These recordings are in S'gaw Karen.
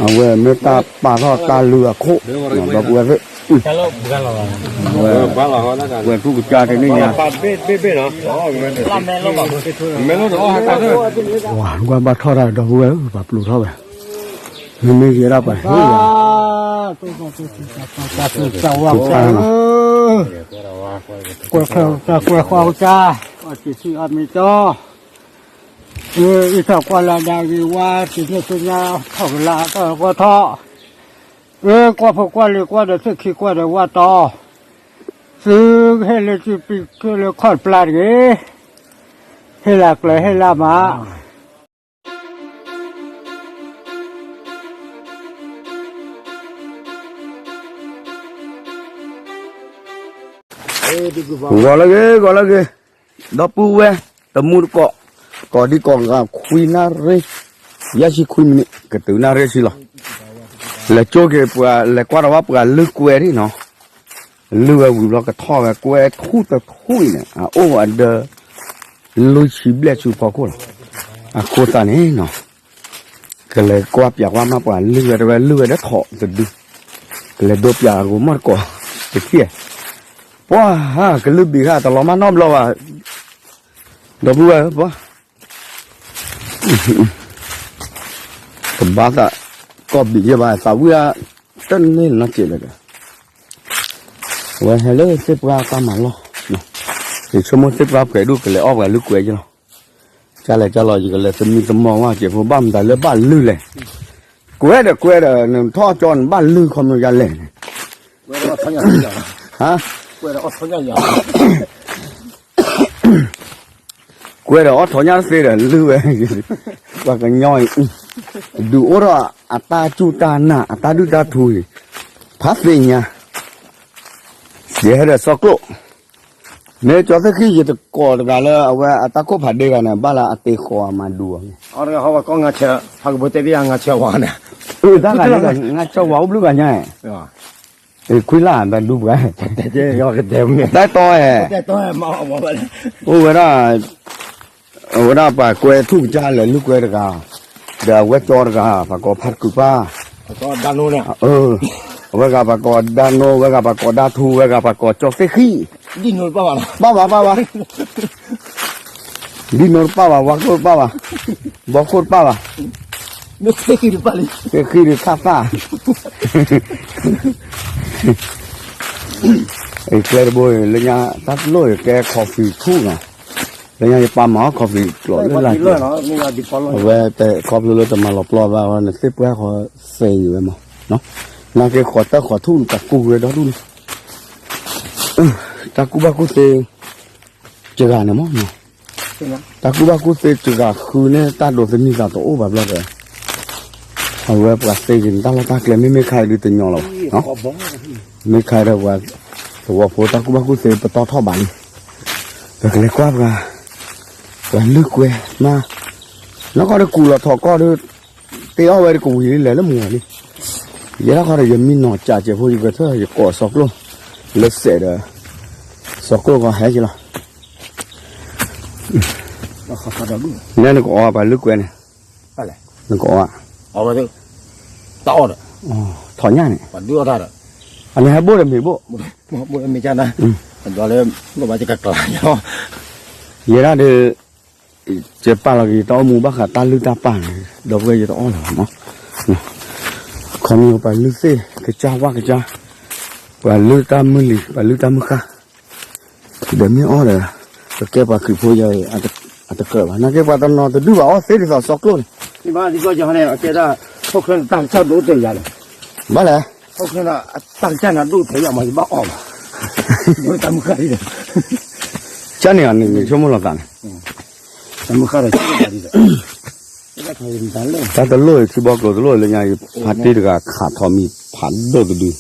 အဝဲမ့ၢ်တၢ်ပာ်ထီၣ်တၢ်လုၢ်အခိၣ်, ဒီပုၢ်ဝဲၢ်သ့ၣ်, ဝဲထူၣ်ကစၢ်တနံၣ်ညါ, ဝဲဘၣ်ထီၣ်တၢ်ဒီပုၢ်ဝဲၢ်ဧၢ, ပှၤပျိးထီၣ်ဝဲ, မ့မ့ၢ်ယဲဒၣ်ပှၤဟ့ၣ်ယၤ, ကွဲးဃီကစၢ်, အီၣ်ကံၣ်ဆံးအီၣ်မ့ၤကၠီ, အံၤထီၣ်ကွၢ်လၢဒၣ်ဂ့ၤဝါ တံၤန့ၢ်သ့ၣ်ညါ ထီၣ်ကလာ်တၢ်ဂီၤထီၣ်, အ့ ကွၢ်ဖိကွၢ်လံၤကွၢ်ဒီးသ့ၣ်ခံကွၢ်ဒီးဝၣ်တီ, သုဟ့ၣ်လၢစုပံးကၢၢ်လၢခီၣ်တပျၢ်တဂ့ၤ, ဟ့ၣ်လၢကျဲဟ့ၣ်လၢမး ဂီၤလၢဂ့ၤ ဂီၤလၢဂ့ၤ, ဒီပုၢ်ဝဲၢ်, တမူတကိး, ကိးဒံကိးဂၤခွံနၣ်ရံၣ်, ယဲၢ်ဆံခွံမံးနံး ကတုၤနၣ်ရံၣ်ဆံလီၤ, လဲၤကၠိက့ၤပှၤ လဲၤကွၢ်ဒီးဝဲပှၤလုၢ်ကွဲဒံနီၤ, လုၢ်ဝဲဝံၤဘျီကထီၣ်ဝဲကွဲထူၣ်တထူၣ်အံၤန့ၣ် အအိၣ်ဝဲအဒၢ လွံၢ်ဆံဘျဲၣ်ဆူဖီခိၣ်လီၤ, အဃိသတးန့ၣ်နီၤ ကလဲၤကွၢ်ပၠးကွၢ်မးပှၤလုၢ်ဝဲတဝဲလုၢ်ဝဲဒီးထိးတဒု, ကလဲၤဒိပၠးအဂီၤမီၢ်တကိး, တထံၣ်, ပှၤဟးကလုၢ်ဘံၣ်ဃာ်တလီၤမၢ်နီတဘျီဘၣ်, ဒီပုၢ်ဝဲၢ်ပှၤ, တဘၣ်သး, ကီၢ်ဘံၣ်ယဲၢ်ဘၣ်သးဝံၣ်ဧါ, တန့ၢ်နီတစဲးလၢၤဒီး အဝဲဟဲလၢသ့ၣ်ပှၢ်တၢ်မၤလီၢ်, ယဆိကမိၣ်သ့ၣ်ပှၢ်ပှဲၤဒိၣ်ကလဲၤအီၣ်ပှၤလုၢ်ကွဲယလီၤ, ကလဲၤကလီၤ ယကလဲၤသမံသမိးဝဲစဲးဖိဘၣ်မတၤလၢဘၣ်လုၢ်လဲၣ်, ကွဲဒီးကွဲဒီး နထီၣ်ကၠီနဘၣ်လုၢ်ခီမီယလဲၣ်န့ၣ်, ဟါ ကွဲဒီးအီၣ်ထီၣ်ညၣ်တသ့ဒီးလုၢ်ဝဲ, ပှၤကညီအံၤ, ဒုးအိၣ်ထီၣ်အတၢ်စူၢ်တၢ်နာ် အတၢ်ဒုၣ်တၢ်ထူအံၤ, ဖးသ့ၣ်ညါ, ယဟဲဒီးစီၤကျိၣ်, မ့ၢ်ကၠီသ့ၣ်ဃံၣ် ယတကိးတဂၤလၢအဝဲအတၢ်ကိၢ်ဖးဒ့ဂၤန့ၣ် ဘၣ်လၢအတ့ဃီအမၤဒူအီၤ, အကဟီဝဲကီၢ်ငါဆၢ, ဖးကဘိတဲဘၣ်ယၤငါဆၢဝါန့ၣ်, အၢ တၢ်ဂၤန့ၣ် ငါဆၢဝါအိၣ်ဘျုးဂၤညါ, ခွံလၢ်ဘၣ်ဒူပှၤ, တၢ်တီ, အိၣ်ဝဲဒၣ်, အဝဲဒၣ်ပှၤကွဲထူၣ်ကစၢ်လဲၤလုၢ်ကွဲတဂၤ, ဒီးအဝဲကၠီတဂၤ ပှၤကိးဖးတကုးပၢ်, အဝဲဂၤပှၤကိးဒၣ်နိ, ဝဲဂၤပှၤကိးဒၣ်ထူ, ဝဲဂၤပှၤကိးကၠီသ့ၣ်ဃံၣ်, ပၢ်ဘၣ်ပၢ်ဘၣ်, ဒ်နိတပၢ်ဘၣ်, ဝါခိၣ်တပၢ်ဘၣ်, ဘီခိၣ်တပၢ်ဘၣ်, သ့ၣ်ဃံၣ်ဒုးသၣ်သၣ် အကျဲတဘိ လၢညါတၢ်တလိၣ်ကဲ coffee ထူၣ်နီၤ, လၢညါယပာ်မၤအီၣ် coffee ကျိးလၢလာ်က့ၤ, အဝဲတဲခီဖျိလၢတမၤလီၤပျီဘၣ်ဝဲ နသ့ၣ်ပှၢ်ဃီသ့ဝဲမး, နာ်က့ၤဃီၤတၢ်ဃီၤထူၣ်န့ၣ် တၢ်ကူၣ်ဝဲဒီဒူၣ်န့ၣ်, တၢ်ကူၣ်ဘၣ်ကူၣ်သ့ တဂၤန့ၣ်မး တၢ်ကူၣ်ဘၣ်ကူၣ်သ့တဂၤဃုန့ၣ် တၢ်ဒိးသမံသးတအိၣ်ဘၣ်ဘျီဒီး, အဝဲပှၤသ့က့ၤန့ၣ် တၢ်လီၢ်တၢ်ကျဲမ့မ့ၢ်ခါအံၤဒုးတညီလီၤဘၣ်, မ့ၢ်ခါအံၤဒီးပှၤ သဝီဖိတၢ်ကူၣ်ဘၣ်ကူၣ်သ့ပတီၢ်ထီၣ်ဘၣ်လံ, ပကလဲၤကွၢ်ပှၤ, ပှၤလုၢ်ကွဲမး, နီၢ်ကီၢ်ဒီးကူၣ်လီၤထီၣ်ကီၢ်ဒီး, တ့အီၣ်ဝဲတကဝံၤလံလဲၤလၢမုၢ်ဂီၤလံ, ယဲဒၣ်ဃီဒီးယမံနီၤကးကဲးဖိ ယကထၢၣ်ယကိးစီၤကျိၣ်, လၢစဲးဒီး, စီၤကျိၣ်ကီဟဲက့ၤလီၤ နဲနကအီပှၤလုၢ်ကွဲန့ၣ်, နကအီ, တၢ်အီၣ်ဒီး, ထီၣ်ညၣ်န့ၣ်, အန့ၣ်ဟဲဘိၣ်ဒီးမ့ၢ်ဘိၣ်, ယဲဒၣ်ဒီး, ယပာ်လီၤက့ၤတၢ်အိၣ်မူဘၣ်ဃးတၢ်လုၢ်တၢ်ပာ်န့ၣ် ဒီပုၢ်ဝဲၢ်ယတအီၣ်လၢၤဘၣ်မး, ခီမ့ၢ်ပှၤလုၢ်သ့ၣ်ကစၢ်ဝၣ်ကစၢ်, ပှၤလုၢ်တၢ်မုၢ်လံၤ ပှၤလုၢ်တၢ်မုၢ်ဃၢ်, ဒီးမ့ၢ်အီၣ်ဒီး, ကကဲပှၤခရံာ်ဖိယၤအံၤ, အတကြၢးဘၣ် နာ်က့ပှၤတနီၤတဒုးဘၣ်အီၣ်သ့ဒ်သိးစီၤကျိၣ်န့ၣ်, ဘၣ်လဲၣ်, ကန့ၣ်အီၤန့ၣ် ဆိကမိၣ်လီၤသးန့ၣ် တၢ်တလိၣ်အံၤ ထံဘီကျိၤတလိၣ်လၢညါအံၤ ဖါတံၢ်တဂၤခးထီၣ်မံၤဖးဒိၣ်တဒု,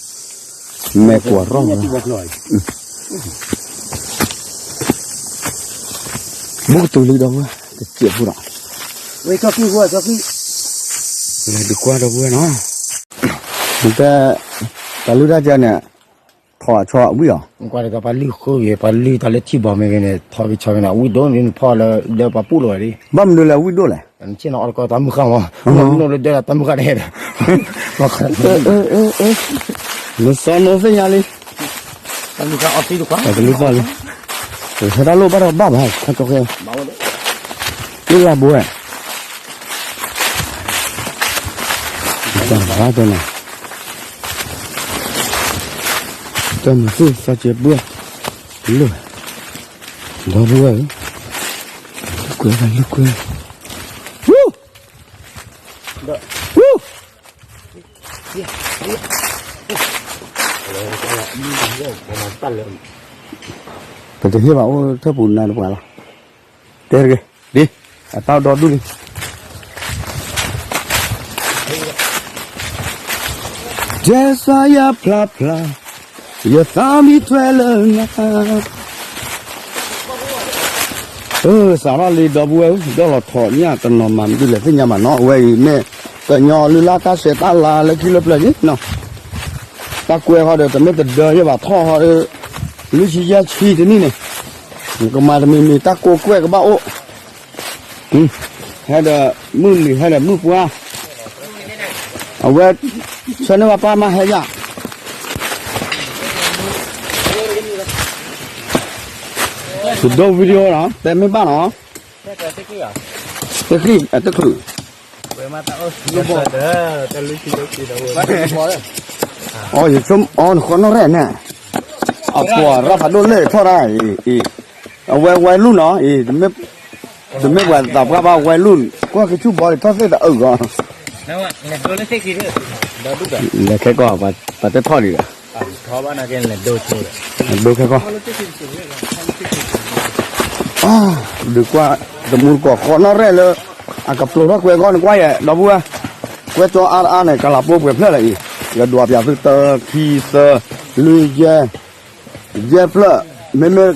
မဲာ်ကွၢ်ရီၣ်, ဘူးကတုၤလံဒီပုၢ်ဝဲၢ် တစဲးဖိဒီး, လဲၤဒုးကွၢ်ဒီပုၢ်ဝဲၢ်နီၤ, တဲ, တၢ်လုၢ်တၢ်ကါန့ၣ်, ထ အီၣ်အဆီအဝံၣ်အီၤ, ကွၢ်တကပၤလုၢ်ဃုဂ့ၤ ပှၤလုၢ်တၢ်လၢထံဘီမ့ၢ်ဂ့ၤန့ၣ် ထီကဆီဂ့ၤန့ၣ် အဝံၣ်ဒိၣ်န့ၣ်ဖီၣ်လၢဒၢပှၤပူၣ်လီၤဝဲဒၣ်, ဘၣ်မနုၤလဲၣ်အဝံၣ်ဒိၣ်လဲၣ်, နဆ့ၣ်နီၤအီၣ်တကီတၢ်မုၢ်ဃၢ်မး, နအိၣ်လၢဒၢတၢ်မုၢ်ဃၢ်န့ၣ်ဒီး နစီနိသ့ၣ်ညါလံ, တၢ်မုၢ်ဃၢ်အီၣ်သံတခွါ, တလံသီလံ, ဟဲတၢ်လိၣ်ဘၣ်ဒီးဘၣ်ဘၣ် ခါကီခဲ, လၢလၢဘိဝဲ, ဘၣ်ဘၣ်တဲနီၤ, တၢ်မုၢ်သ့ၣ်သီကဲပှဲၤ, လၢ, ဒီပုၢ်ဝဲၢ်, လုၢ်ကွဲ, လုၢ်ကွဲ, ဝူ, ဝူ ပတဟ့ၣ်ဘၣ်အိၣ်ထၢၣ်ပူၤနၤတပှၤလီၤ, တဲတဂ့ၤ, ဒ်, အတၢ်ဒီဒူၣ်လံ, ကဲစါယါဖျါဖျါ, ယသးမံထွဲလၢနၤ အၢ စးထီၣ်လံဒီပုၢ်ဝဲၢ်ဧၢ, ဒီးလီၤထီၣ်ညၣ်တနီၤမး မဒုးလဲၤသ့ၣ်ညါဘၣ်နီၤ, အဝဲအံၤမ့ၢ် ကညီလုၢ်လၢ်တၢ်ဆဲးတၢ်လၤလၢခံလၢပျၢၤန့ၣ်နီၤ, တၢ်ကွဲးဃီဒီး တမ့ၢ်တဒၢယဲၢ်ဘၣ်ထီၣ်ဃီဒီး လွံၢ်ဆံယဲၢ်ဆံတနံၣ်န့ၣ်, ကမၤတမံၤမံၤတၢ်ကိးကွဲးကဘၣ်အိၣ်, ဟဲဒီးမုၢ်နံၤဟဲဒီးမုၢ်ပှၢ်, အဝဲ ဆၢန့ၢ်ဘၣ်ပၢ်မးဟဲယၤ တဒိ video နီၤ တဲမ့ၢ်ဘၣ်နီၤ, တဃံၣ် တချုး, အီ ယဆိကမိၣ် အီ နဃီနီၣ်ရဲၣ်န့ၣ်, အပှၤရၣ်ဖးဒိၣ်လဲၣ်ထီၣ်တၢ်အံၤ, အဝဲဝဲလူၢ်နီၤ, တမ့ၢ်ပှၤသးပှၢ်ဘၣ်ဝဲလူၢ်, ကွၢ်ကဆူၣ်ဘီလံထီၣ်သ့ၣ်တအုၣ်ဂီၢ်, လဲၤခဲကီၢ် ပှၤတထီၣ်ဒံးဒီး ဒိခဲကီၢ်, ဒုးကွၢ် တမူတကိးဃီနီၣ်ရဲၣ်လၢ အကပျိးထီၣ်ကွဲးကီၢ်န့ၣ်ကွၢ်ယဲၢ် ဒီပုၢ်ဝဲၢ်, ကွဲးကီၢ်အါတအါန့ၣ် ကလးပိပှဲၤဖျၢၣ်လၢအံၤ, ယဒွးပၠးသုတၢ ခံ သၢ လွံၢ် ယဲၢ်, ယဲၢ်ဖျၢၣ်, မ့မ့ၢ်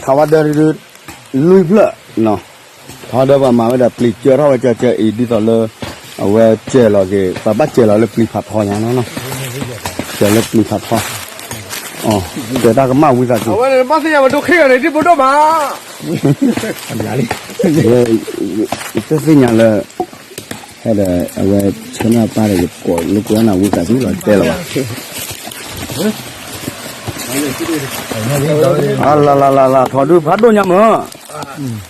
ထးဝါဒၢ လွံၢ်ဖျၢၣ်, ထးဝါဒၢပှၤမၤဝဲဒီးပျံၤကၢထီၣ်ဝဲကၢကၢအံၤ ဒ်သိးလၢ အဝဲစဲးလီၤက့ၤ ပှၤဘၣ်စဲးလီၤလၢပျံၤဖးထီညါနီၤ, စဲးလၢပျံၤဖးထီ, စဲးတၢ်ကမၣ်ဝံသးစူၤ အဝဲန့ၣ်ဘၣ်သ့ၣ်ညါပဒိၣ်ခ့ဂၤန့ၣ် ဒ်ဘိဒိၣ်မး, တသ့ၣ်ညါလၢ ဟဲဒီး အဝဲဆၢန့ၢ်အပၢ်ဒီး ယကိးလိာ်ကွဲနၤဝံသးစူၤလီၤ တဲလီၤဘၣ်, လၢလၢလၢလၢ ထီၣ်ဒုးဖးဒိၣ်ညါမး,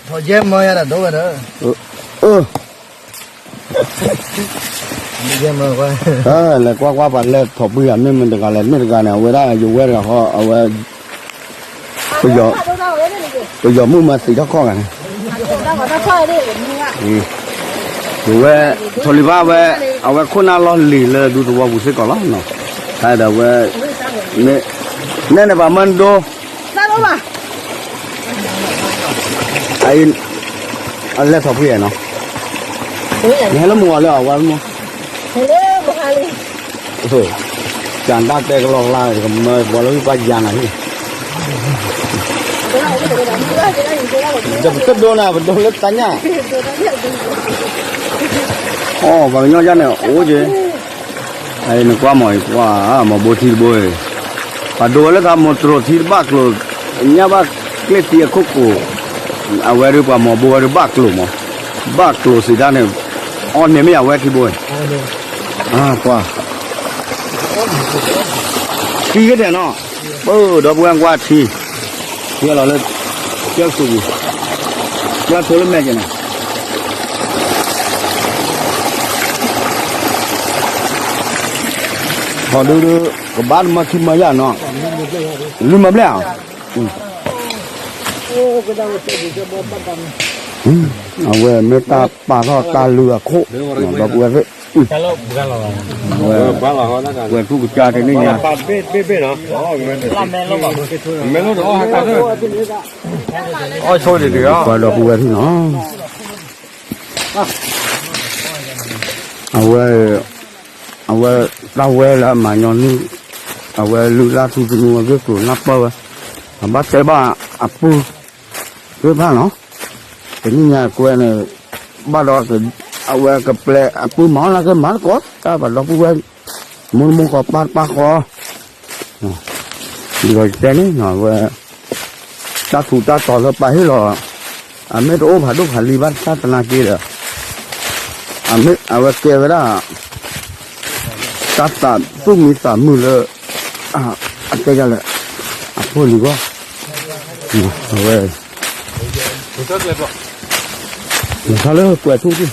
ထီၣ်ယဲၢ်မၢယၤဒီးဒိဝဲဒီး, အၢ လဲၤကွၢ်ကွၢ်ပှၤလဲၤထီၣ်ပှံၤဂၤ မ့ၢ်မ့ၢ်တဂၤလဲၣ် မ့ၢ်တဂၤန့ၣ် အဝဲဒၣ်ယဝဲတဂၤဃီ အဝဲ ပယီၤမုၣ်မၤသံးထီၣ်ခီၣ်ဂၤန့ၣ်, ယဝဲ ထီၣ်လံၤဘၣ်ဝဲ အဝဲခိၣ်နၢ်လီၢ်လံၤလၢဒူသဝီပူၤစ့ၢ်ကီးလီၤ, ဒီးဝဲ နဲန့ၣ်ပှၤမၢဒိ အလဲၤထီၣ်ဖှံနီၤ, နဟဲလၢမုၢ်ဂီၤလၢအဝဲမုၢ်, ကၢ်ဒၣ်တဲကလီကလါ ကမၢပှၤလၢဝံပှၤယၤနၤဟံၣ်, ပတဒိနၤ ပဒိလၢတၢ်ညၣ်, အီ ပှၤကညီယါန့ၣ် အိၣ်က့ၤ နကွၢ်မီၤအံၤ ကွၢ်မီၤဘိထံတဘိ, ပှၤဒိဝဲလၢသးမိၢ်တြိၤထံတဘၣ်ကျိၤ, ညၣ်ဘၣ်ကျ့ၣ်သံအခိၣ်ကိၤ, အဝဲဒၣ်ပှၤမီၤဘိဝဲဒၣ်ဘၣ်ကျိၤမီၤ, ဘၣ်ကျိၤစံးဒၣ်န့ၣ်, အီၣ်န့ၢ်မ့ၢ်အဝဲထံဘိ, ကွၢ်, ထံကဒဲးနီၤ, ပဒီပုၢ်ဝဲၢ်ကွၢ်ထံ, ထံလီၤလၢ, ကၢဆူၣ်ပူၤ, ကွၢ်ထိလၢမဲာ်က့ၤနီၤ ထီၣ်ဒုဒု ကဘၣ်တမၤခံမၤယၢ်နီၤ, လုၢ်မၤဘျဲၣ်ဧါ, အဝဲမ့ၢ်တၢ်ပာ်ထီၣ်တၢ်လုၢ်အခိၣ်, ဒီပုၢ်ဝဲၢ်သ့ၣ်, အဝဲ, ဝဲၢ်ထူၣ်ကစၢ်တနံၣ်ညါ, အီၣ်ဆိဒံးဒံး, ပှၤဒီပုၢ်ဝဲၢ်ထံၣ်နီၤ အဝဲ, အဝဲ, တၢ်ဝဲလၢအမၤညီနုၢ်, အဝဲလုၢ်လၢ်ထူသနူအဂ့ၢ်ကျိၤနၢ်ပၢၢ်ဝဲ, အဘၣ်တဲဘၣ်အပုၢ်သ့ၣ်တဖၣ်နီၤ, တနံၣ်ညါကွဲန့ၣ်, ဘၣ်ဒီး, အဝဲကပျဲအပုၢ်မၤအီၣ်လၢကမၤသကိး တၢ်ပှၤဒီပုၢ်ဝဲၢ်, မိၢ်မိၢ်ဃီပၢ်တပၢ်ဃီ အ ဒီးတဲန့ၣ်နီၤ အဝဲ တၢ်ထူးတၢ်တီၤလၢပၢ်ဟ့ၣ်လီၤ အမ့ၢ်တအိၣ်ဖးဒိၣ်ဖးလံၤဘၣ်တၢ်သနာ်က့ဒီး အဝဲကဲဝဲဒၣ် တၢ်သးသူၣ်မံသးမုာ်လၢ အတဲဒ်လဲၣ် အဖိလံၤဂီၢ် အဝဲ ထီၣ်လၢကွဲးထူၣ်ထူၣ်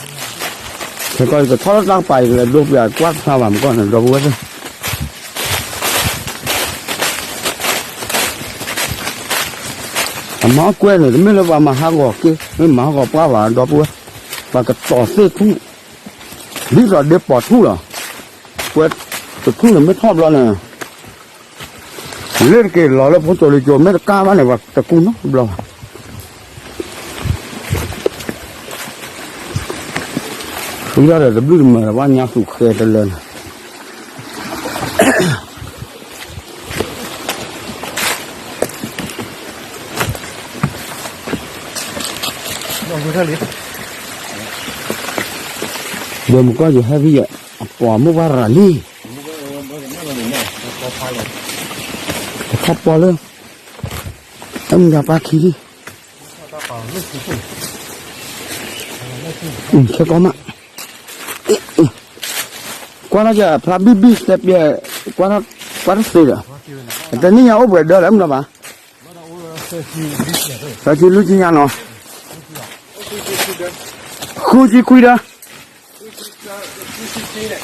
ခဲကီးယကထီၣ်လၢတၢ်ကပၤ ယကလဲၤဒိပှၤကွၢ်ဖျါဘၣ်မကီၢ်န့ၣ် ဒီပုၢ်ဝဲၢ်သ့ၣ် အမၤကွဲးန့ၣ် တမ့ၢ်လၢပှၤမၤဟးဂီၤက့ၤ မ့ၢ်မၤဟးဂီၤပှၢ်ဘၣ် ဒီပုၢ်ဝဲၢ် ပှၤကတီၤသ့ၣ်ထူၣ် ဒ်သိးဒ့ပိာ်ထူၣ်လီၤ ကွဲးတထူၣ်န့ၣ်မ့ၢ်ထီၣ်ဘျီန့ၣ် လ့ၣ်တက့ၤလီၤလၢဖိကၠိလံၤကၠိ မ့ၢ်တကါဘၣ်န့ၣ် ပှၤတကူၣ်နီတဘျီဘၣ် ဃုထီၣ်ဒီးတဘျုးတမၢၢ်ဒီး ပှၤညါသူၣ်ဃဲတလၢာ်န့ၣ် ဒီးမုၢ်ကီၢ်ယဟဲဖဲယဲ အပှၤမိၢ်ပှၢ်ရၤလံ တခီပီလၢ အမုၢ်ဂၤပၢ်ခံလံ ခဲကီးမး ကွၢ်ထီၣ်ကဖျါဘံၣ်ဘံၣ်တဲပျဲ ကွၢ်ထီၣ်သ့ဒီး တနံၣ်ညါအိၣ်ပှဲၤဒၢလၢမနုၤဘၣ် သၢဆံလွံၢ်ဆံညါနီၤ ဃုဆံခွံဒၢ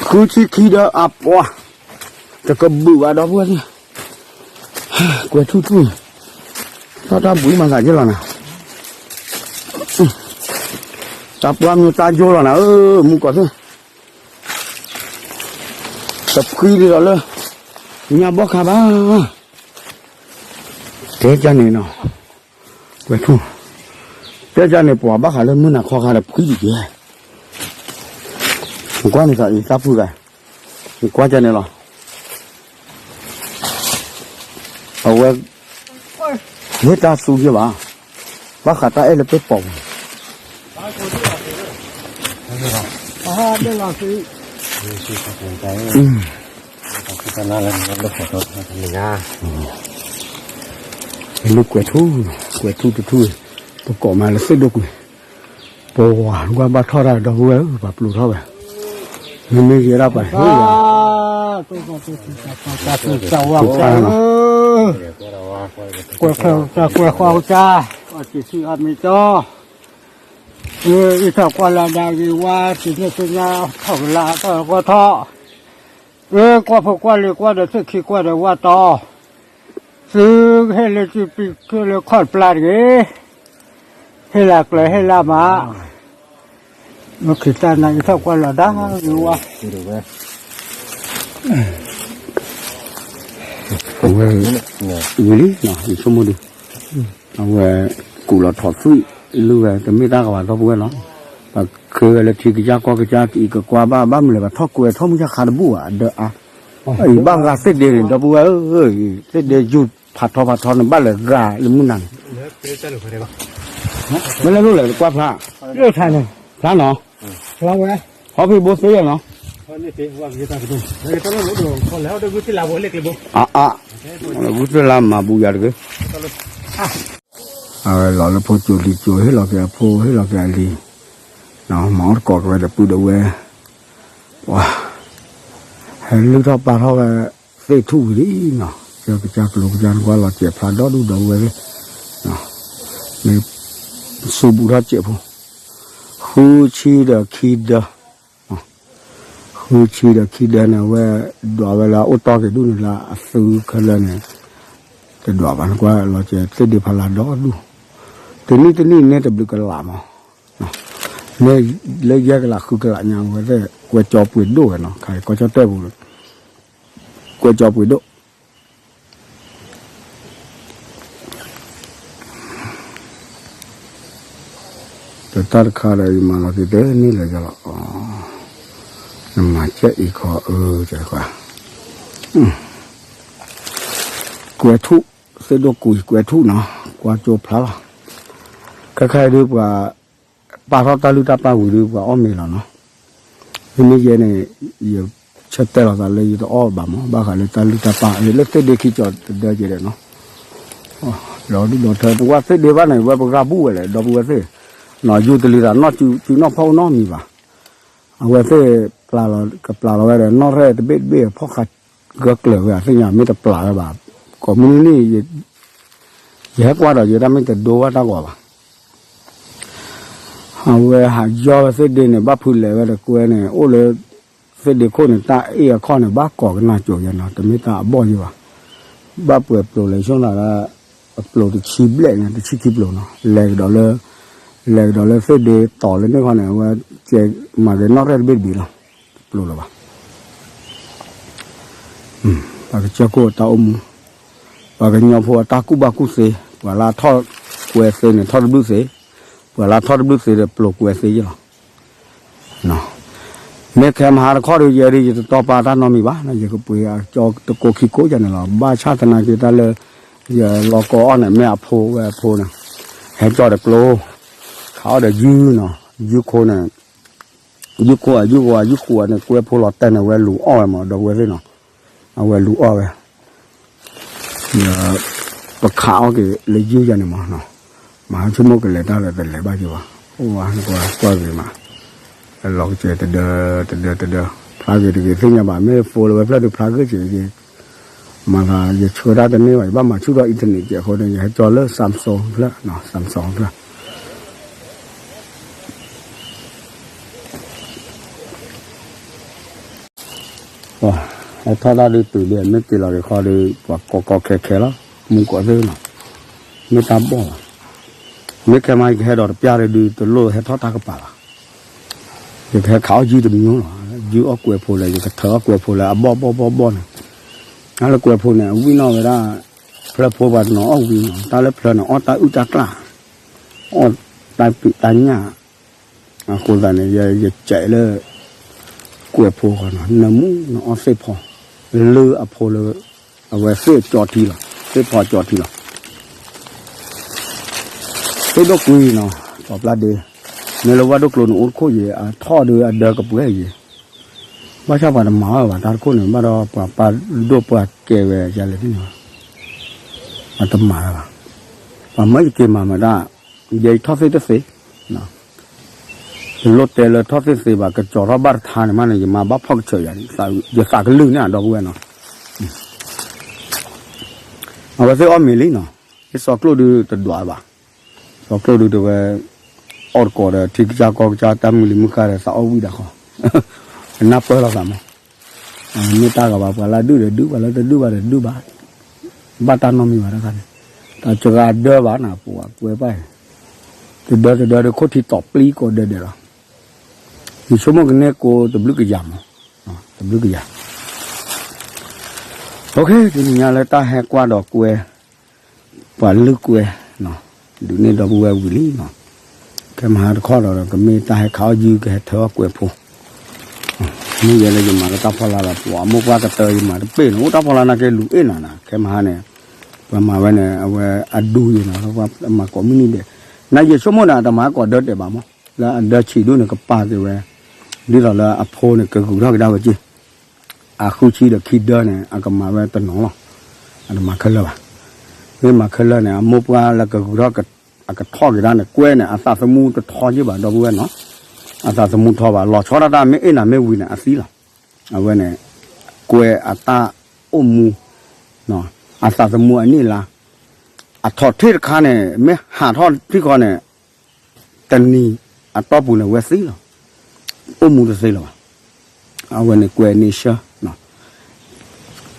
ဃုဆံခံဒၢအပှၤ တကဘုၣ်ဘၣ်ဒီပုၢ်ဝဲၢ်သ့ၣ် ကွဲးထူၣ်ထူၣ် ထီၣ်တၢ်ဘှံးမၤသးက့လီၤနၤ တၢ်ပှၢ်မ့ၢ်တၢ်ယိလီၤနၤဧၢ မူကီၢ်သ့ၣ် တဖှံဒ်သိးလၢ ညါဘီၣ်ခါဘၣ် တဲကန့ၣ်နီၤ ကွဲးထူၣ် တဲကန့ၣ် ပှၤဘၣ်ဃးလၢမုၢ်နၤခီဃါဒီးဖှံဒံးက့ၤ နကွၢ်န့ၣ်သးအံၤတၢ်ဖုဂၤ နကွၢ်ကန့ၣ်လီၤ အဝဲ မ့ၢ်တၢ်သူယဲၢ်ဘၣ် ဘၣ်ဃးတၢ်အဲၣ်လၢပ့ၢ်ပိာ်ပူၤ လၢကွဲးထူၣ် ကွဲးထူၣ်တထူၣ် ပကိးမးလၢသ့ၣ်ဒိၣ်ကွံာ် ပဝၤကွၢ်ဘၣ်ထီၣ်တၢ်ဒီပုၢ်ဝဲၢ်ဧၢ ပှၤပျိးထီၣ်ဝဲ မ့မ့ၢ်ယဲဒၣ်ပှၤဟ့ၣ်ယၤ တၢ်ဝါကွဲး ကွဲးဃီကၢ အီၣ်စံးဆံအီၣ်မ့ၢ်ကၠီ အံးထီၣ်ကွၢ်လၢဒၣ်ဂ့ၤဝါ စံးန့ၢ်သ့ၣ်ညါထီၣ်ကလါထီၣ်ကွၢ်ထီၣ် အၢ ကွၢ်ဖိကွၢ်လံၤကွၢ်ဒီးသ့ၣ်ခံကွၢ်ဒီးဝၣ်တီ သုဟ့ၣ်လၢစုပံးကလၢခီၣ်တပျၢ်တဂ့ၤ, ဟ့ၣ်လၢကျၢၤဟ့ၣ်လၢမး, မ့ၢ်ခံတၢ်နၤအံးထီၣ်ကွၢ်လီၤဒၣ်ဝဲ, အဝဲ ဝံၤလံ ယဆိကမိၣ်ဒုး အဝဲ ကူၣ်လီၤထီၣ်သွံၣ် လုၢ်ဝဲ တမ့ၢ်တၢ်ကဝၤဒီပုၢ်ဝဲၢ်လီၤ, ပှၤခ့ဝဲလၢထံကစၢ်ကီၢ်ကစၢ် ကအံးကကွၢ်ဘၣ် ဘၣ်မနုၤလဲၣ် ပှၤထီၣ်ကွဲးထီၣ်မုၢ်ယါခါတဘူၣ်ဘၣ် အဒၢအါ, အံၤဘၣ်ဂၤသ့ၣ်ဒ့န့ၣ် ဒီပုၢ်ဝဲၢ်ဧၢ, သ့ၣ်ဒ့ယူၢ်ဖးထီဖးထီန့ၣ် ဘၣ်လဲၤဂၤလၢမုၢ်နၤန့ၣ်, မ့ၢ်လဲၤလိၣ်လဲၣ် ကွၢ်ဖျါ, ဖျါနီၤ, ဟီၣ်ဖံးဘိသ့နီၤ, အါအါ, ဂုၢ်သ့ၣ်လါမၤဘူးယၤတဂ့ၤ အဝဲလီၤလၢဖိကၠိလံၤကၠိ ဟ့ၣ်လီၤက့ၤအဖိ ဟ့ၣ်လီၤက့ၤအလံၤ, မၤအီၣ်တကိးက့ၤဝဲဒီးပုၢ်ဒီးဝဲၢ်, ပှၤ, ဟဲလုၢ်ထီၣ်ပာ်ထီၣ်ဝဲ သ့ၣ်ထူၣ်ဝံၤလံနီၤ, ကစၢ်ကလိကစၢ်နကွၢ်လီၤစဲးဖျါဒီဒူၣ်ဒီဝဲၢ်သ့ၣ်, မ့ၢ်, စူးဘူးထီၣ်စဲးဖိ, ဃုဆံဒီးခံဒၢ ဃုဆံဒီးခံဒၢန့ၣ် အဝဲဒွးဝဲလၢအအိၣ်တီက့ၤဒူၣ်န့ၣ်လၢအသုခဲလၢာ်န့ၣ်, တဒွးဘၣ်နကွၢ်လီၤကဲသ့ၣ်ဒ့ဖးလၢဒီဒူၣ်, တနံၣ်တနံၣ်န့ၣ်တဘျုးကလးမး, မ့ၢ်လၢယဲၢ်ကလးဃုကလးညါဝဲသ့ၣ် ကွဲကၠီပှ့ၤဒိၣ်ဝဲနီၤ ခါကီကၠီတဲပူၤ, ကွဲကၠီပှ့ၤဒိၣ် တၢ်တခါဒီး ယမၤလီၤက့ၤတန့ၢ်လၢၤယလီၤ, နမၤကဲအံၤခီအၢ, ကွဲးထူၣ်, သ့ၣ်ဒိၣ်ကွံာ်ကွဲးထူၣ်နီၤ, ကွၢ်ကၠိဖျါလီၤ, ခဲခါအံၤဒုးပှၤ, ပာ်ထီၣ်တၢ်လုၢ်တၢ်ပာ်ဝံၤဒုးပှၤအီၣ်မ့ၤလီၤနီၤ, မ့မ့ၢ်ယဲန့ၣ်, ယ ဆၢတဲာ်လီၤသးလၢယတအီၣ်ဘၣ်မး ဘၣ်ဃးလၢတၢ်လုၢ်တၢ်ပာ်လၢသ့ၣ်ဒ့ခံကၠီၤတဒၢကဲဒီးနီၤ, ဒီးဒုၣ်ဒီးထၢ နကွၢ်သ့ၣ်ဒ့ဘၣ်န့ၣ် ဝဲပဂၤဘူၣ်ဝဲလဲၣ် ဒီပုၢ်ဝဲၢ်သ့ၣ်, ယူၤတလံၤသးနီၢ်စုနီၢ်ဖီၣ်အိၣ်နီတမံၤဘၣ်, အဝဲသ့ၣ် ကပျၢ်လီၤဝဲဒီး နီၢ်ရဲၣ်တဘ့ၣ်တဘ့ၣ် ဖီၣ်ဃာ်ဂၢၢ်ကျၢၤဝဲ အသ့ၣ်ညါ မ့ၢ်တပျၢ်ဝဲဘၣ်, ကိးမုၢ်နံၤန့ၣ် ယဟဲကွၢ်ဒီး ယတၢ်မ့ၢ်တဒိဘၣ်တၢ်ဂီၤဘၣ် အဝဲဟးယီၢ်ဝဲသ့ၣ်ဒ့န့ၣ် ဘၣ်ဖုးလဲၤဝဲဒီးကွဲန့ၣ် အိၣ်လၢ သ့ၣ်ဒ့ခိၣ်န့ၣ် တၢ်အ့ၣ်အခီၣ်န့ၣ် ဘၣ်ကိးကနၣ်ကၠိယဲနီၤ တမ့ၢ်တၢ်အဘီၣ်ယဲဘၣ်, ဘၣ်ပှဲၤပျိၤလဲၤဆိၣ်နၤလၢ အပျိၤတဆံဘျဲၣ်ညါ တဆံခံပျိၤနီၤ လဲၤကဒီးလၢ လဲၤကဒီးလၢသ့ၣ်ဒ့တီၤလၢန့ၣ်ခီန့ၣ် အဝဲကဲမၤက့ၤနီၢ်ရဲၣ်တဘ့ၣ်တဘ့ၣ်လီၤ, တပျိၤလၢၤဘၣ် ပှၤကစၢၢ်ခိၣ်အတၢ်အိၣ်မူ, ပှၤကညီဖိအတၢ်ကူၣ်ဘၣ်ကူၣ်သ့, ပှၤလၢအထီၣ်ကွဲသ့န့ၣ် ထီၣ်တဘျုးသ့, ပှၤလၢအထီၣ်တဘျုးသ့ဒီးပျိၤကွဲသ့ယဲလီၤ. မ့ၢ်ခဲမဟါတခီဒီး ယဲဒၣ်ယတတီပာ်တၢ်နီတမံၤဘၣ်, ယကပှ့ၤအကၠီတကိးခံကိးယၤန့ၣ်လီၤ. ဘၣ်ဆၣ်သနာ်က့တၢ်လၢ ယလီၤကီအီၣ်န့ၣ် မ့ၢ်အဖိဝဲအဖိန့ၣ် ဟဲကၠီဒီးကျိ ခးအီၣ်ဒီးယုၢ်နီၤ, ယုၢ်ခိန့ၣ် ယုၢ်ခိအယုၢ်ဝါယုၢ်ဃုာ်န့ၣ် ကွဲဖိလီၤတဲာ်န့ၣ် ဝဲလူၤအီၣ်ဝဲမး ဒီပုၢ်ဝဲၢ်သ့ၣ်နီၤ, အဝဲလူၤအီၣ်ဝဲ, ပခးအီၣ်က့ၤလၢယုၢ်ယၤန့ၣ်မး, မဟါဆိကမိၣ်ကလဲၤတၢ်ဒီးတလဲၤဘၣ်က့ၤဘၣ်, အိၣ်ဝဲကွၢ်ကွၢ်ဂ့ၤမး, လီၤကစဲၤတဒၢတဒၢတဒၢ, ဖျါဂ့ၤတဂ့ၤသ့ၣ်ညါဘၣ်, မ့ၢ်ဖိလၢဝဲဖျၢၣ်ဒုးဖျါဂ့ၤက့ၤက့ၤ, မၤသးယဆှၢတၢ်တန့ၢ်ဘၣ်, ယဘၣ်မၤဆူၣ်ထီၣ် internet ကဲးအဃိန့ၣ် ယဟဲကၠီလၢ Samsung ဖျၢၣ်, Samsung ဖျၢၣ် ဟဲထီၣ်တၢ်ဒုးတုၤဒုး မ့ၢ်က့ၤလီၤက့ၤခီဒီး ပှၤကီကီခဲခဲလီၤ, မူကီးသ့ၣ်နီၤ, မ့ၢ်တၢ်ဘီၣ်လီၤ, မ့ၢ်ခဲမး ယကဟဲဒီးတပျၢ်ဒီးဒုး တလိၣ်ဟဲထီၣ်တၢ်ကပၤလီၤ, ယကဟဲခးအီၣ်ယုၢ်တမံၤလီၤ, ယုၢ်အီၣ်ကွဲးဖိလဲၣ် ယကထၢအီၣ်ကွဲးဖိလဲၣ် အဘီၣ်ဘီၣ်ဘီၣ်ဘီၣ်န့ၣ်, တၢ်လၢကွဲးဖိန့ၣ် အဝံၣ်နီၣ်ဝဲဒၣ်, ဖျၢၣ်ဖိပှၤတနီၤအီၣ်ဝံၤနီၤ, တၢ်လၢဖျၢၣ်န့ၣ် အီၣ်တၢ်အုၣ်တၢ်ကျၣ် အီၣ်တၢ်ပံးတၢ်ညၣ်, အဃိသတးန့ၣ် ယကဲးလၢ ကွဲးဖိဃီနီၤ, နၢမူနအီၣ်သ့ၣ်ဖီ, လၢအဖိလၢ အဝဲသ့ၣ်ကၠီထံလီၤ, သ့ၣ်ဖီကၠီထံလီၤ, သ့ၣ်ဒိၣ်ကွံနီၤ, ပှၤပျၢ်ဒ့, မ့ၢ်လၢဝၣ်ဒိၣ်ကျိန့ၣ် အိၣ်တခိၣ်ယံၤ အထီၣ်ဒီးအဒၢကပှဲၤယံၤ, ဘၣ်ဆၣ်ပှၤတမၤဝဲဘၣ်တၢ်တခိၣ်န့ၣ် ဘၣ်ဒီးပှၤပာ်ဒိၣ်ပှၤကဲဝဲယၤလဲၣ်သ့ၣ်ညါ, ပှၤတမၤဝဲဘၣ်, ပှၤမၢယက့ၤမၤမးတၢ်, ယဲယထီၣ်သ့ၣ်တသ့, တလိၣ်တဲလၢထီၣ်သ့ၣ်သ့ဘၣ်, ကကၠီၤထီၣ်ဘၣ်တထါန့ၣ်မးန့ၣ် ယမၤဘၣ်ဖီၣ်ကဆၢယၤ, ယသးကလုၢ်န့ၣ် ဒီပုၢ်ဝဲၢ်နီၤ, အဝဲသ့ၣ်အီၣ်မ့ၤလံနီၤ, ယစီၤကျိၣ်ဒုးတဒွးဘၣ်, စီၤကျိၣ်ဒုးတဲဝဲ, အီၣ်တကိးဒီး ထံကစၢ်ကီၢ်ကစၢ် တၢ်မုၢ်လံၤမုၢ်ဃၢ်ဒီး သးအီၣ်ဝံၣ်ဒၣ်ဃီ, ကနၢ်ပၢၢ်လိာ်သးမး, မ့ၢ်တၢ်ဂၤဘၣ် ပှၤလၢဒုၣ်ဒီးဒုၣ် ပှၤလၢတဒုၣ်ဘၣ်ဒီးဒုၣ်ဘၣ်, ဘၣ်တၢ်နီတမံၤဘၣ်တခါန့ၣ်, တၢ်စှၤဒၢဘၣ်နၤ ပှၤကွဲးပၢ်အံၤ, တဒၢတဒၢဒီးခိၣ်ထံတီၤပျံၤကိးဒဲးဒဲးလီၤ, ယဆိကမိၣ်ကန့ၢ်ကိးတဘျုးကယၤမး, တဘျုးကယၤ တနံၤညါလၢတၢ်ဟဲကွၢ်ဒီးကွဲ, ပှၤလုၢ်ကွဲ, ဒုးန့ၢ်ဒီပုၢ်ဝဲၢ်ဝံၤလံနီၤ, ခဲမဟါတခီဒီး ကမ့ၢ်တၢ်ဟဲခးအီၣ်ယုၢ် ကဟဲထၢအီၣ်ကွဲးဖိ, မ့ၢ်ယဲလၢယမၤလၢတၢ်ဖီလာ်လီၤ, ပှၤအမိၢ်ပှၢ်ကတၢၢ်ယမၤတပ့ၢ်န့ၣ် အိၣ်တၢ်ဖီလာ်နာ်က့လူၤအ့ၣ်နၤနၤ, ခဲမဟါန့ၣ်, ပှၤမၤဝဲန့ၣ် အဝဲအဒူယဲနီၤ, ပှၤမၤကိးမုၢ်နံၤဒဲး, နာ်ယဲဆိကမိၣ်ဒီးအတမၤကိးဒၢတဲာ်ဘၣ်မး, လၢအဒၢဆံးဒိၣ်န့ၣ် ကပာ်က့ၤဝဲ, ဒ်သိးလၢအဖိန့ၣ် ကဂုာ်ထီၣ်ကဒါဝဲက့ၤ အဃုဆံဒီးခံဒၢန့ၣ် အကမၤဝဲတနီၤလီၤ, အတမၤခဲလၢာ်ဘၣ်, မ့ၢ်မၤခဲလၢာ်န့ၣ် အမိၢ်ပှၢ်လၢကဂုာ်ထီၣ် အကထီၣ်က့ၤဒၣ်န့ၣ် ကွဲန့ၣ် အသးသမူတထီက့ၤဘၣ် ဒီပုၢ်ဝဲၢ်နီၤ, အသးသမူထီဘၣ် လီၤဆီဒၣ်တၢ်မ့ၢ်အ့ၣ်နၤမ့ၢ်ဝံၤန့ၣ် အသံလီၤ, အဝဲန့ၣ် ကွဲအတၢ်အိၣ်မူ အသးသမူအနံၣ်အလါ, အထီၣ်ထံၣ်တခါန့ၣ် မ့ၢ်ဟးထီၣ်ထံၣ်ဃီန့ၣ် တနံၤအတီၢ်ပူၤန့ၣ် ဝဲသံလီၤ, အိၣ်မူတသ့လၢၤဘၣ်, အဝဲန့ၣ်ကွဲးန့ၢ်ဆၢ,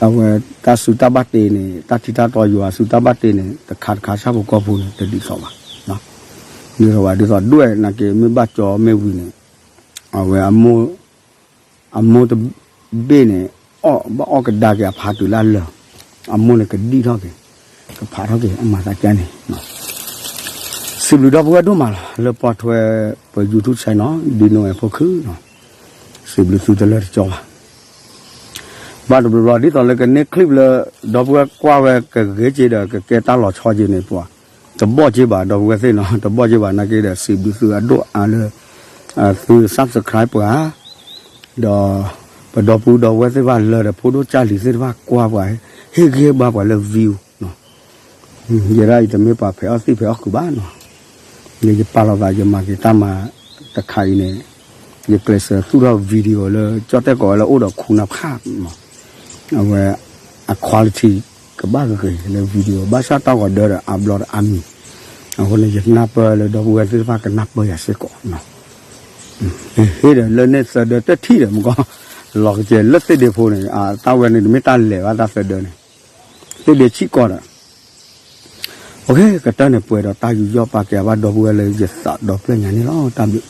အဝဲတၢ်စုတၢ်ဘၣ်တ့န့ၣ် တၢ်ထံတၢ်တီယွၤစုတၢ်ဘၣ်တ့န့ၣ် တခါတခါဆၣ်ဖိကီၢ်ဖိန့ၣ် တဒ်သိးဘၣ်, ဒ်သိးဘၣ်ဒ်သိးဒွဲၣ်နာ်က့ မ့ၢ်ဘၣ်ကၠီမ့ၢ်ဝံၤန့ၣ်, အဝဲ အမိၢ်တဘ့ၣ်န့ၣ် အီၣ်ဘၣ်အီၣ်ကဒါက့ၤအဖါတုၤလၢအလၢာ်, အမိၢ်န့ၣ်ကဒံၣ်ထီၣ်က့ၤ, ကဖးထီၣ်က့ၤ အမၤသးကါန့ၣ်, စံးဘျုးဒီပုၢ်ဝဲၢ်ဒိၣ်မးလီၤ လၢပိာ်ထွဲပ YouTube channel နီၤ ဒ်နိအဲၤဖိခုနီၤ, စံးဘျုးသုတလၢတကၠီဘၣ် ဘၣ်တဘျီဘျီ ဒ်သိးလၢကန့ၢ် clip လၢ ဒီပုၢ်ဝဲၢ်ကွၢ်ဝဲကဂ့ၤက့ၤဒီး ကကဲတၢ်လီၤဆီက့ၤန့ၣ် ပှၤ တဘီၣ်က့ၤဘၣ် ဒီပုၢ်ဝဲၢ်သ့ၣ်နီၤ, တဘီၣ်က့ၤဘၣ်နာ်က့ဒီး စံးဘျုးသုအဒိၣ်အါလၢ သု subscribe ပှၤ ဒီး ပဒီပုၢ်ဒီဝဲၢ်သ့ၣ်တဖၣ်လၢာ်ဒီး ဖိဒိၣ်ကၢ်လံၤသ့ၣ်တဖၣ်ကွၢ်ပှၤ ဟ့ၣ်ဂံၢ်ဟ့ၣ်ဘါပှၤလၢ view နီၤ. ယဲဒၣ်အံၤတမ့ၢ်ပှၤဖဲးအီၣ်သံၣ်ဖဲးအီၣ်ခုးဘၣ်နီၤ. ယပာ်လီၤသး ယမၤက့ၤတၢ်မၤတခါအံၤန့ၣ် ယကျဲးစၢးသူၣ်ထီၣ် video လၢကၠီၣ်တဲၣ်ကိးဝဲလၢအိၣ်ဒီးခူနဖၣ်မး, အဝဲ အ quality ကဘၣ်ဂ့ၤဂ့ၤလၢ video ဘၣ်ဆၣ်တၢ်ဂီၤဒၢဒီးအါဘျီဒီးအါမံၤ, အဃိန့ၣ် ယနၢ်ပၢၢ်လၢဒီပုၢ်ဝဲၢ်သ့ၣ်တဖၣ်ကနၢ်ပၢၢ်ယၤစ့ၢ်ကီးနီၤ. ဟ့ၣ်ဒီးလၢန့ၣ်သၢဒၢတထံၣ်ဒီးမကီၢ်, လီၤကစဲၤလၢသ့ၣ်ဒ့ဖိန့ၣ် တၢ်ဝဲန့ၣ်တမ့ၢ်တၢ်လဲၤဘၣ်တၢ်သၢဒၢန့ၣ်, သ့ၣ်ဒ့ဆံၣ်ကီးဒီး ကတၢၢ်န့ၣ် ပှဲၤဒီးတၢ်ယူးယီၣ်ပာ်ကဲအဘၣ်ဒီပုၢ်ဝဲၢ်လၢယသးဒီဖျၢၣ်ညါန့ၣ်လီၤ. တၢ်ဘျုး